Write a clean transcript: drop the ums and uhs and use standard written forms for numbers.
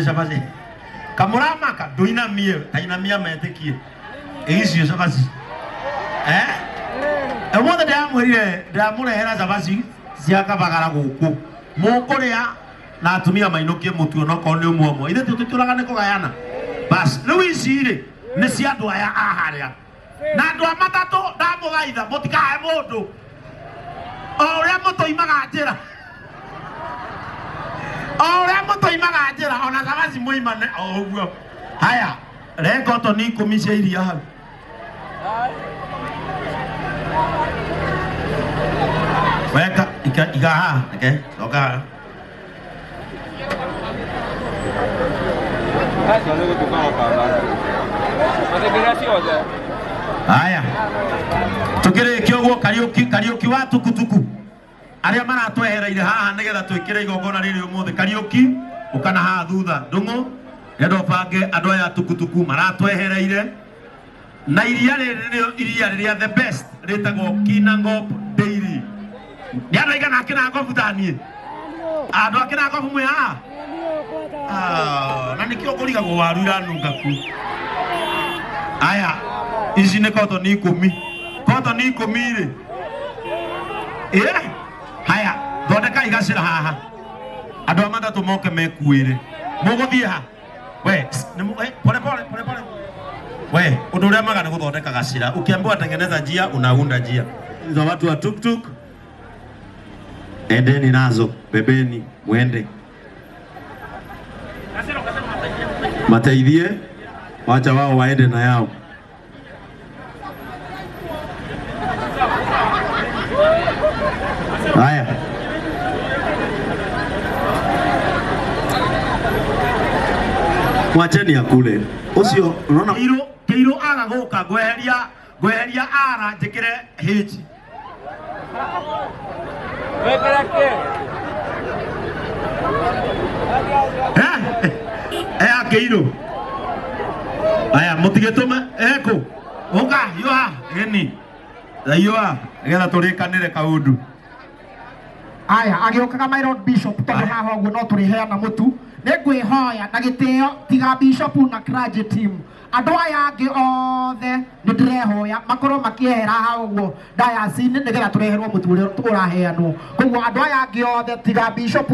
Cabaci kamuramaka nduinamie tainamia metikie icio cabaci umuthi ndiramwirire ndiramurehera cabaci cia kabagara guku mukuria na atumia mainukie mutu onokorwo ni umwe umwe ithe tutituraga ni kugayana bas riu ici ri ni cia andu aya a haria na andu a matatu ndamuthaitha mutikahe mundu o uria mutuimaga njira o uria mutuimaga njira ona cabaci muimane o uguo. Haya rekoto ni 10 cia iria hau. Weka iga haha reke coka haha. Haya tukirikia uguo Kariuki Kariuki wa tukutuku aria maratwehereire haha nigetha twikire igongona riri umuthi. Kariuki ukana haha thutha ndungu endo bange andu aya tukutuku maratwehereire na iria riri nĩrĩo iria rĩrĩa the best rĩtagwo Kinangop Dairy. Nĩ andũ aigana a Kinangop ta niĩ? Andũ a Kinangop mwĩ haha? Na nĩkĩo ngũrigagwo waru iranunga ku. Aya ici nĩ kotoni 10 kotoni 10 rĩ. Haya thondekai gacĩra haha andũ a matatũ moke mekuĩre. Mũgũthiĩ ha? We pole pole pole pole. We undu uria maga ni guthondeka gacira. Ukiambiwa tengeneza njia unaunda njia. Za watu wa tuktuk endeni nazo, bebeni mwende mateithie, wacha wao waende na yao. Haya mwacheni akule ucio. Unaona Keiru aga guka ngweheria ara njikire H. Keiru aya mutigitume eku uka yua eni yua nigetha turikanire kaundu. Aya agiokaga my lord bishop tondu haha uguo no turiheana mutu nĩngwĩhoya na gĩtĩo tiga bishop na clergy team andũ aya angĩ othe nĩ ndĩrehoya makorwo makĩehera haha ũguo dayasi-inĩ nĩgetha tũreherwo mũtu ũrĩa ũraheanwo. Koguo andũ aya angĩ othe tiga bishop.